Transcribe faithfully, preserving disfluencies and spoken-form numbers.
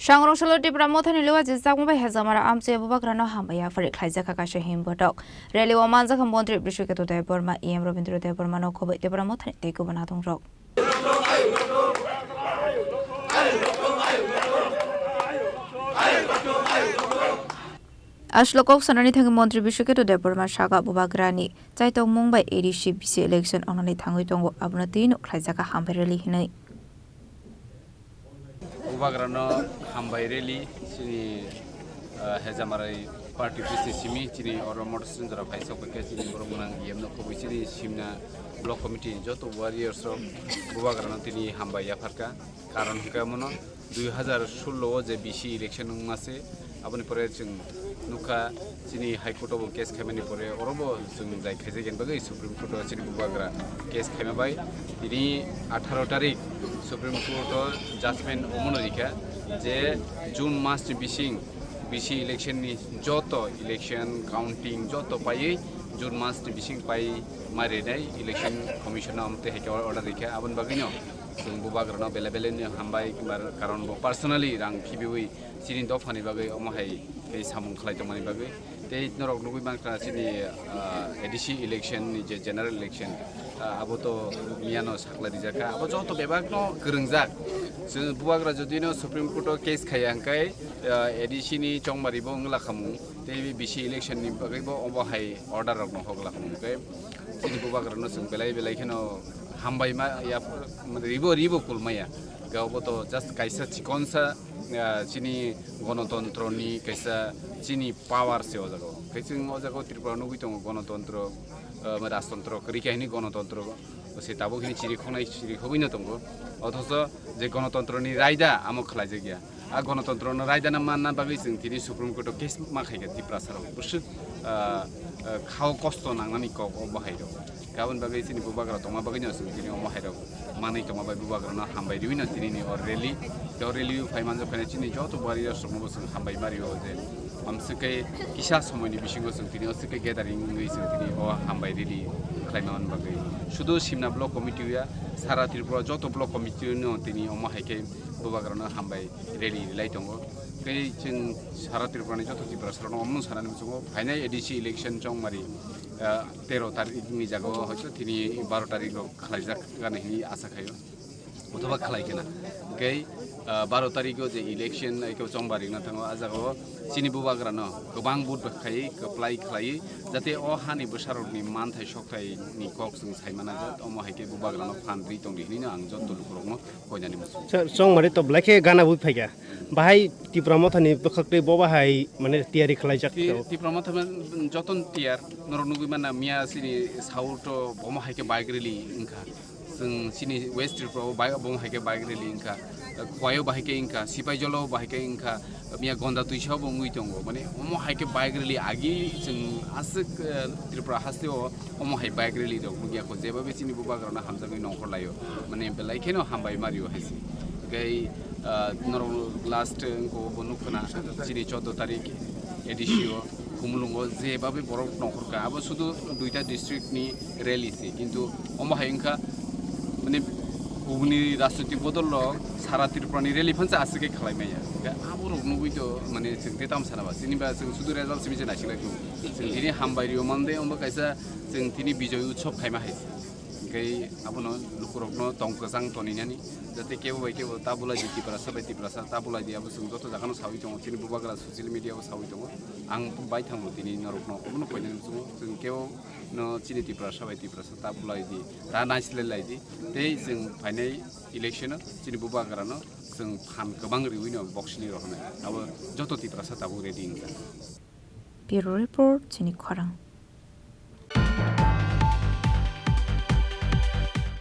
Sangrong salo Tipra Mothani Liwa Jisakma bai Hezamara Amchai Bubagrano hambai yaphari khlaijakha kaisa himbotok. Rally o manjakha Montri Brishaketu Debbarma, E M Rabindra Debbarma no khoboi Tipra Mothani tei kubun adongrok. Aswk kok sanani thangwi Montri Bishwaketu Debbarma saka Bubagrani chaitokmung bai A D C B C election wngnani thangwi tongo, abono twi no khlaijakha hambai rally hinwi. Bubagrano hambai rally chini, ah, Hezamarai party office ni simi chini oro motor swngjora phai sok khe chini borok gwnang E M no khoboi chini simna block committee ni joto warriors rok Bubagrano tini hambai yapharkha. Karon hwnkhe omono dui hazar sullo o je B C election wngma se, aboni pore chwng nukha chini High Court o bo case khaimani pore oro bo chwng jai khaijak, yani bagwi Supreme Court o chini Bubagra case khaima bai tini atharo tarik Supreme Court o judgment omono rikha je June mas ni bising B C election ni joto election counting joto paiwi June mas ni bising pai ma rinai election commission o amtwi hai khe order rikha, aboni bagwino chwng Bubagrano belai belai no hambai, kimba karon bo personally rang khibiwi chini dophani bagwi omo hai tei samung khlai tongmani bagwi. Tei norok nugwi mankha chini, ah, A D C election ni je general election, ah, abo to miyano sakla rijak kha, abo joto bebak no kwrwngjak. Chwng Bubagra jodi no Supreme Court o case khaiya hwnkhe, ah, A D C ni chongmari bo wngla khamung tei B C election ni bagwi bo obo hai order rok no hokla khamung khe chini Bubagra no chwng belai belai kheno hambai ma ya, ribo ribo kulmaya. Ga obo to just kaisa chikonsa, ah, chini gonotontro ni kaisa chini power se o jaga o. Khe chwng o jaga o Tripura nugwi tongo gonotontro, ah, rajtontro kwrwi khe hini gonotontro se tabuk hini chiri khoknai chiri khogwi no tongo. Othocho je gonotontro ni raida amo khlai jak ya. A gonotontro no raida na manna bagwi chwng tini Supreme Court o case ma khai kha Tiprasa rok bwswk, ah, ah, khao kosto nangnani kok o bahai rok. Aboni bagwi chini Bubagra tongma bagwi no chwng tini omo hai rok manwi tongma bai Bubagra no hambai riwi no tini ni o rally. O rally o phai manjak phai chini joto warriors rok no bo chwng hambai ma rio je amswk khe kisa somoi ni bisingo chwng tini o swk khe gathering wngwi chwng tini o hambai rally khlai ma bagwi. Sudu Simna block committee ya, sara Tripura joto block committee no tini omo hai khe Bubagra no hambai rally rilai tongo. Tei chwng sara Tripura ni joto Tiprasa rok no omo sanani muchungo phainai A D C election chongmari, ah, tero tarik ni jaga o hoito tini baro tarik rok khlaijak gana hini asa khaio. Othoba khlai khena. Hwnkhe, ah, baro tarik o je election, ai khe chongmari wngna thango, a jaga o chini Bubagra no kwbang vote bai khai, kwplai khlai, jate o hani bwsa rok ni manthai sokthai ni kok chwng sai mana jat, omo hai khe Bubagra no phan ri tong di hini no ang joto luku rok no koinani muchungo. Sir, chongmari to belai khe gana bui phaikha. Bahai Tipra Mothani bwkhak twi bo bahai mane tiyari khlaijak Ti-, to. Tipra Motha man joton tiyar, norok nugwi mana miya chini South o bomo hai khe bike rally wngkha. Chwng chini West Tripura o bai-, bomo hai khe bike rally wngkha. Khowai o bahai khe wngkha, Sipaijalo bahai khe wngkha, miya Gonda Twisa bo wngwi tongo. Mane omo hai khe bike rally agi chwng aswk, eh, Tripura haste o omo hai bike rally rok nukya kho, jeba be chini Bubagra no hamjagwi nongkhor laio, mane belai kheno hambai mario hai se. Tei, ah, norok last wngkha bo nukha na chini choudo tarik A D C o Khumulwng o jeba be borok nongkhor kha, abo sudu duita district ni rally se, kintu omo hai wngkha mane kubuni rajnoitik bodol rok sara Tripura ni rally phansa aswk khe khlai maya. Abo rok nugwi to mane chwng te tam sana ba, chini ba chwng sudu result simi se naisik lai. Chwng tini hambai rio mande, omo kaisa chwng tini Bijoy Utsav khaima hai se. Hwnkhe abono lukurokno tong kwchang toninani, jate kebo bai kebo ta bulai di Tiprasa bai Tiprasa ta bulai di, abo chwng joto jagano sawi tongo, chini Bubagra social media o sawi tongo. Ang bai thango tini norokno obono koinani muchungo, chwng kebo no chini Tiprasa bai Tiprasa ta bulai di, ta naisilai lai di, tei chwng phainai election o chini Bubagra no chwng phan kwbang riwi no box ni rohornai, abo joto Tiprasa tabuk ready wngkha. Bureau Report, chini khorang.